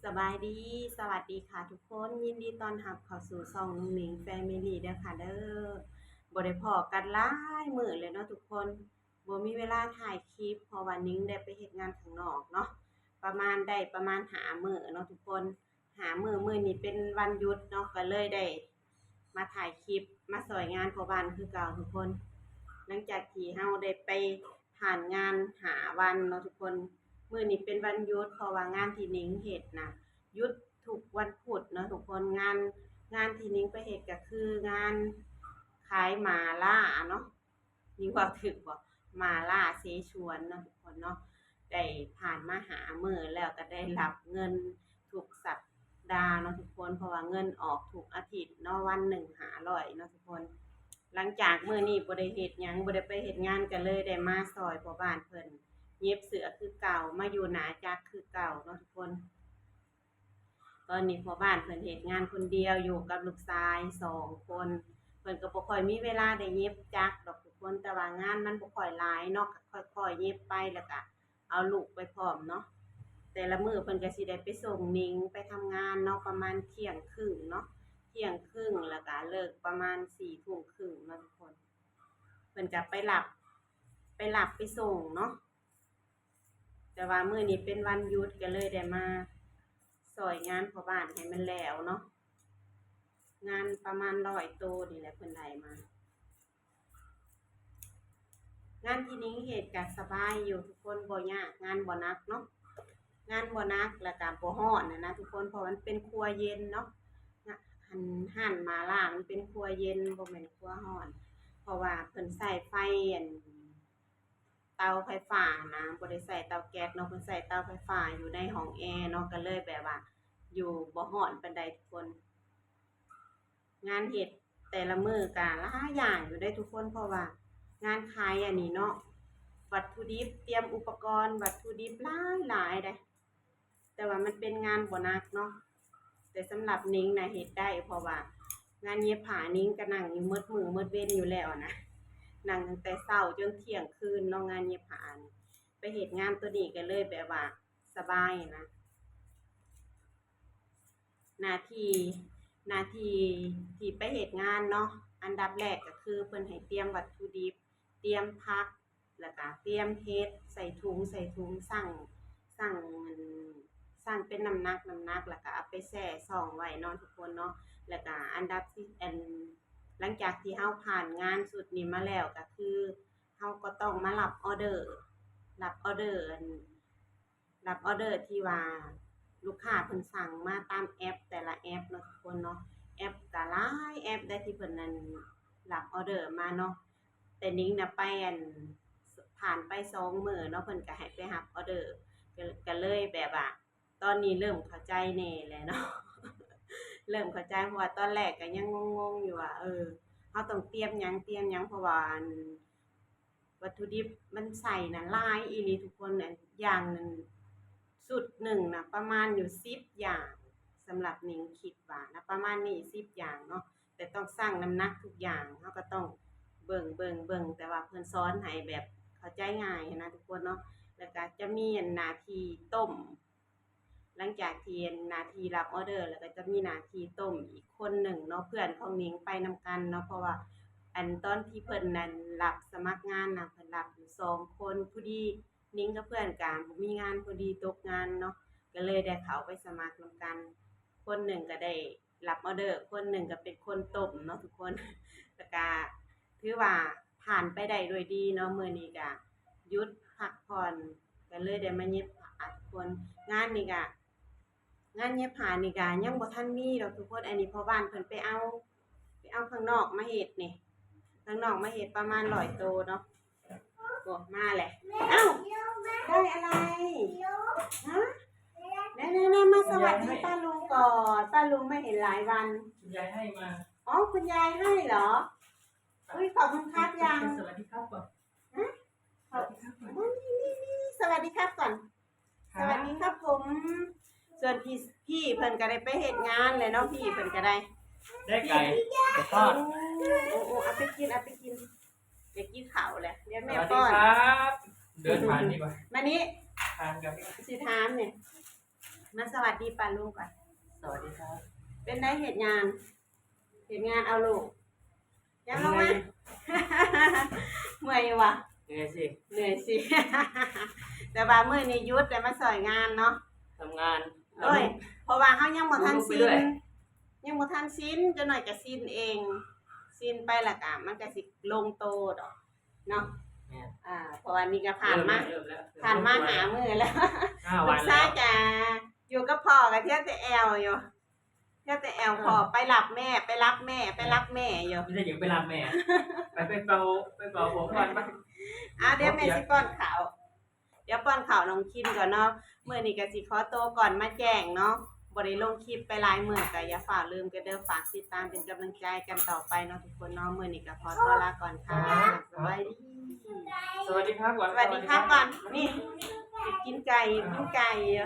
ສະບາຍດີ ສະຫວັດດີຄ່ະທຸກຄົນ ຍິນດີຕ້ອນຮັບເຂົ້າສູ່ຊ່ອງໜຸ່ງໜິງ Family ເດີຄ່ະເດີ. ບໍ່ໄດ້ພໍ້ກັນຫຼາຍມື້ແລ້ວເນາະທຸກຄົນ ບໍ່ມີເວລາຖ່າຍຄລິບ ເພາະວ່າໜິງໄດ້ໄປເຮັດງານຂ້າງນອກເນາະ ປະມານ ໄດ້ປະມານຫ້າມື້ເນາະທຸກຄົນ ຫ້າມື້ ມື້ນີ້ເປັນວັນຢຸດເນາະ ກໍເລີຍໄດ້ມາຖ່າຍຄລິບ ມາຊ່ອຍງານພໍ່ບ້ານຄືເກົ່າທຸກຄົນ. ຫຼັງຈາກທີ່ເຮົາໄດ້ໄປຜ່ານງານຫ້າວັນເນາະທຸກຄົນ ມື້ນີ້ເປັນວັນຢຸດ ເພາະວ່າງານທີ່ໜິງເຮັດນະ ຢຸດທຸກວັນພຸດເນາະທຸກຄົນ. ງານ ງານທີ່ໜິງໄປເຮັດກໍຄືງານຂາຍໝາລ່າເນາະ ນີ້ເວົ້າຖືກບໍ່? ໝາລ່າເສສວນເນາະທຸກຄົນເນາະ. ໄດ້ຜ່ານມາຫ້າມື້ແລ້ວ ກໍໄດ້ຮັບເງິນທຸກສັບດາເນາະທຸກຄົນ ເພາະວ່າເງິນອອກທຸກອາທິດເນາະ ວັນໜຶ່ງຫ້າຮ້ອຍເນາະທຸກຄົນ. ຫຼັງຈາກມື້ນີ້ບໍ່ໄດ້ເຮັດຫຍັງ ບໍ່ໄດ້ໄປເຮັດງານ ກໍເລີຍໄດ້ມາຊ່ອຍພໍ່ບ້ານເພິ່ນເຢັບເສື້ອຄືເກົ່າ ມາຢູ່ໜ້າຈັກຄືເກົ່າເນາະທຸກຄົນ. ຕອນນີ້ພໍ່ບ້ານເພິ່ນເຮັດງານຄົນດຽວ ຢູ່ກັບລູກຊາຍສອງຄົນ ເພິ່ນກໍບໍ່ຄ່ອຍມີເວລາໄດ້ເຢັບຈັກດອກທຸກຄົນ ແຕ່ວ່າງານມັນບໍ່ຄ່ອຍຫຼາຍເນາະ ກໍຄ່ອຍໆເຢັບໄປ ແລ້ວກໍເອົາລູກໄປພ້ອມເນາະ. ແຕ່ລະມື້ເພິ່ນກໍຊິໄດ້ໄປສົ່ງໜິງໄປທຳງານເນາະ ປະມານທ່ຽງຄຶ່ງເນາະ ທ່ຽງຄຶ່ງ ແລ້ວກໍເລີກປະມານສີ່ທຸ່ມຄຶ່ງເນາະທຸກຄົນ. ເພິ່ນກໍໄປຮັບ ໄປຮັບໄປສົ່ງເນາະ. ແຕ່ວ່າມື້ນີ້ເປັນວັນຢຸດ ກໍເລີຍໄດ້ມາຊ່ອຍງານພໍ່ບ້ານໃຫ້ມັນແລ້ວເນາະ ງານປະມານຮ້ອຍໂຕນີ້ແຫຼະເພິ່ນໄດ້ມາ. ງານທີ່ໜິງເຮັດກໍສະບາຍຢູ່ທຸກຄົນ ບໍ່ຍາກ ງານບໍ່ໜັກເນາະ ງານບໍ່ໜັກ ແລ້ວກໍບໍ່ຮ້ອນນະນະທຸກຄົນ ເພາະມັນເປັນຄົວເຢັນເນາະ ຮ້ານໝາລ່າມັນເປັນຄົວເຢັນ ບໍ່ແມ່ນຄົວຮ້ອນ ເພາະວ່າເພິ່ນໃຊ້ໄຟອັນ ເຕົາໄຟຟ້ານະ ບໍ່ໄດ້ໃຊ້ເຕົາແກັສເນາະ ເພິ່ນໃຊ້ເຕົາໄຟຟ້າຢູ່ໃນຫ້ອງແອເນາະ ກໍເລີຍແບບວ່າຢູ່ບໍ່ຮ້ອນປານໃດທຸກຄົນ. ງານເຮັດແຕ່ລະມື້ກະຫຼາຍຢ່າງຢູ່ເດ້ທຸກຄົນ ເພາະວ່າງານຂາຍອັນນີ້ເນາະ ວັດຖຸດິບ ຕຽມອຸປະກອນ ວັດຖຸດິບຫຼາຍໆເດ້. ແຕ່ວ່າມັນເປັນງານບໍ່ໜັກເນາະ ແຕ່ສຳລັບນິງນະເຮັດໄດ້ ເພາະວ່າງານເຢັບຜ້ານິງກໍນັ່ງຢູ່ໝົດມື້ໝົດເວັນຢູ່ແລ້ວນະ ນັ່ງຕັ້ງແຕ່ເຊົ້າຈົນທ່ຽງຄືນເນາະ ງານເຢັບຜ້ານີ້. ໄປເຮັດງານໂຕນີ້ກໍເລີຍແບບວ່າສະບາຍນະ ໜ້າທີ່ ໜ້າທີ່ທີ່ໄປເຮັດງານເນາະ ອັນດັບແລກກໍຄືເພິ່ນໃຫ້ຕຽມວັດຖຸດິບ ຕຽມຜັກ ແລ້ວກະຕຽມເຫັດໃສ່ຖົງ ໃສ່ຖົງ ຊັ່ງ ຊັ່ງ ອັນ ຊັ່ງເປັນນ້ຳໜັກ ນ້ຳໜັກ ແລ້ວກະເອົາໄປແຊ່ຊ່ອງໄວ້ເນາະທຸກຄົນເນາະ. ແລ້ວກະອັນດັບທີ່ ອັນ ຫຼັງຈາກທີ່ເຮົາຜ່ານງານຊຸດນີ້ມາແລ້ວ ກະຄືເຮົາກໍຕ້ອງມາຮັບອໍເດີ ຮັບອໍເດີ ອັນ ຮັບອໍເດີທີ່ວ່າລູກຄ້າເພິ່ນສັ່ງມາຕາມແອັບແຕ່ລະແອັບເນາະທຸກຄົນເນາະ. ແອັບກະຫຼາຍແອັບໄດ໋ທີ່ເພິ່ນ ອັນ ຮັບອໍເດີມາເນາະ. ແຕ່ນິງນະໄປ ອັນ ຜ່ານໄປສອງມື້ເນາະ ເພິ່ນກະໃຫ້ໄປຮັບອໍເດີ ກະ ກະເລີຍແບບວ່າ ຕອນນີ້ເລີ່ມເຂົ້າໃຈແດ່ແລ້ວເນາະ ເລີ່ມເຂົ້າໃຈ ເພາະວ່າຕອນແລກກະຍັງງົງໆຢູ່ວ່າ ເອີ ເຮົາຕ້ອງຕຽມຫຍັງ ຕຽມຫຍັງ ເພາະວ່າ ອັນ ວັດຖຸດິບມັນໃສ່ນະຫຼາຍອີ່ຫຼີທຸກຄົນ ອັນ ຢ່າງໜຶ່ງ ຊຸດໜຶ່ງນະປະມານຢູ່ສິບຢ່າງ ສຳລັບນິງຄິດວ່ານະ ປະມານນີ້ສິບຢ່າງເນາະ. ແຕ່ຕ້ອງຊັ່ງນ້ຳໜັກທຸກຢ່າງ ເຮົາກໍຕ້ອງເບິ່ງ ເບິ່ງ ເບິ່ງ ແຕ່ວ່າເພິ່ນສອນໃຫ້ແບບເຂົ້າໃຈງ່າຍຫັ້ນນະທຸກຄົນເນາະ. ແລ້ວກໍຈະມີ ອັນ ໜ້າທີ່ຕົ້ມ ຫຼັງຈາກທີ່ ອັນ ໜ້າທີ່ຮັບອໍເດີ ແລ້ວກໍຈະມີໜ້າທີ່ຕົ້ມອີກຄົນໜຶ່ງເນາະ ເພື່ອນຂອງນິງໄປນຳກັນເນາະ ເພາະວ່າ ອັນ ຕອນທີ່ເພິ່ນ ອັນ ຮັບສະໝັກງານນະ ເພິ່ນຮັບຢູ່ສອງຄົນ ພໍດີ ນິງກັບເພື່ອນກະບໍ່ມີງານ ພໍດີຕົກງານເນາະ ກໍເລີຍໄດ້ເຂົ້າໄປສະໝັກນຳກັນ. ຄົນໜຶ່ງກໍໄດ້ຮັບອໍເດີ ຄົນໜຶ່ງກໍເປັນຄົນຕົ້ມເນາະທຸກຄົນ ແລ້ວກະຖືວ່າຜ່ານໄປໄດ້ດ້ວຍດີເນາະ. ມື້ນີ້ກະຢຸດພັກຜ່ອນ ກໍເລີຍໄດ້ມາເຢັບຜ້າທຸກຄົນ. ງານນີ້ກະ ງານເຢັບຜ້ານີ້ກະຍັງບໍ່ທັນມີດອກທຸກຄົນ ອັນນີ້ພໍ່ບ້ານເພິ່ນໄປເອົາ ໄປເອົາຂ້າງນອກມາເຮັດນີ້ ຂ້າງນອກມາເຮັດປະມານຮ້ອຍໂຕເນາະ. ໂອ້ ມາແຫຼະ ອ້າວ ໄດ້ອະໄລ? ຮະ ແນ່ໆໆ ມາສະຫວັດດີປ້າລຸງກ່ອນ ປ້າລຸງບໍ່ເຫັນຫຼາຍວັນ คุณยายให้มา ອໍ ຄຸນຍາຍໃຫ້ເຫລອ? ອຸ້ຍ ຂອບຄຸນຄັບຍັງ สวัสดีครับก่อน ຮະ ສະຫວັດດີຄັບກ່ອນ ສະຫວັດດີຄັບຜົມ. ສ່ວນພີ່ ພີ່ເພິ່ນກໍໄດ້ໄປເຮັດງານແລ້ວເນາະ ພີ່ເພິ່ນກໍໄດ້ ໄດ້ໄກ່ ໄກ່ທອດ ໂອ້ ໂອ້ ເອົາໄປກິນ ເອົາໄປກິນ ຢາກກິນເຂົ້າແຫຼະ ດຽວແມ່ປ້ອນ. ສະຫວັດດີຄັບ ເດີນຜ່ານດີກວ່າ ມານີ້ ຜ່ານກັນ ຊິຖາມນີ້ ມາສະຫວັດດີປ້າລຸງກ່ອນ. ສະຫວັດດີຄັບ. ເປັນໃດເຮັດງານ? ເຮັດງານເອົາລູກ. ຍັງລົງມາ. ເມື່ອຍຢູ່ຫວາ? ເມື່ອຍຊິ ເມື່ອຍຊິ. ແຕ່ວ່າມື້ນີ້ຢຸດ ແຕ່ມາຊ່ອຍງານເນາະ ທຳງານ. ໂດຍ ເພາະວ່າເຮົາຍັງບໍ່ທັນຊິນ ຍັງບໍ່ທັນຊິນ ຈັກໜ້ອຍກະຊິນເອງ. ຊິນໄປແລ້ວກະມັນກະຊິລົງໂຕດອກເນາະ. ແມ່ນ. ອ່າ ເພາະວ່ານີ້ກະຜ່ານມາ ເລີ່ມແລ້ວ ເລີ່ມແລ້ວ ຜ່ານມາຫ້າມື້ແລ້ວ. ລູກຊາຍກະຢູ່ກັບພໍ່ກະເທື່ອແຕ່ແອວຢູ່ ເທື່ອແຕ່ແອວພໍ່ ໄປຮັບແມ່ ໄປຮັບແມ່ ໄປຮັບແມ່ຢູ່. ມີແຕ່ຢາກໄປຮັບແມ່. ໄປ ໄປເປົ່າ ໄປເປົ່າຜົມກ່ອນໄປ. ອ່າ ດຽວແມ່ຊິປ້ອນເຂົ້າ ດຽວປ້ອນເຂົ້ານ້ອງຄິນກ່ອນເນາະ. ມື້ນີ້ກະຊິຂໍໂຕກ່ອນ ມາແຈ້ງເນາະ ບໍ່ໄດ້ລົງຄລິບໄປຫຼາຍມື້ ກະຢ່າຟ້າວລືມກັນເດີ ຝາກຕິດຕາມເປັນກຳລັງໃຈກັນຕໍ່ໄປເນາະທຸກຄົນເນາະ. ມື້ນີ້ກະຂໍໂຕລາກ່ອນຄ່ະ ສະບາຍດີ. ສະຫວັດດີຄັບກ່ອນ ສະຫວັດດີຄັບກ່ອນ. ນີ້ ກິນໄກ່ ກິນໄກ່ຢູ່.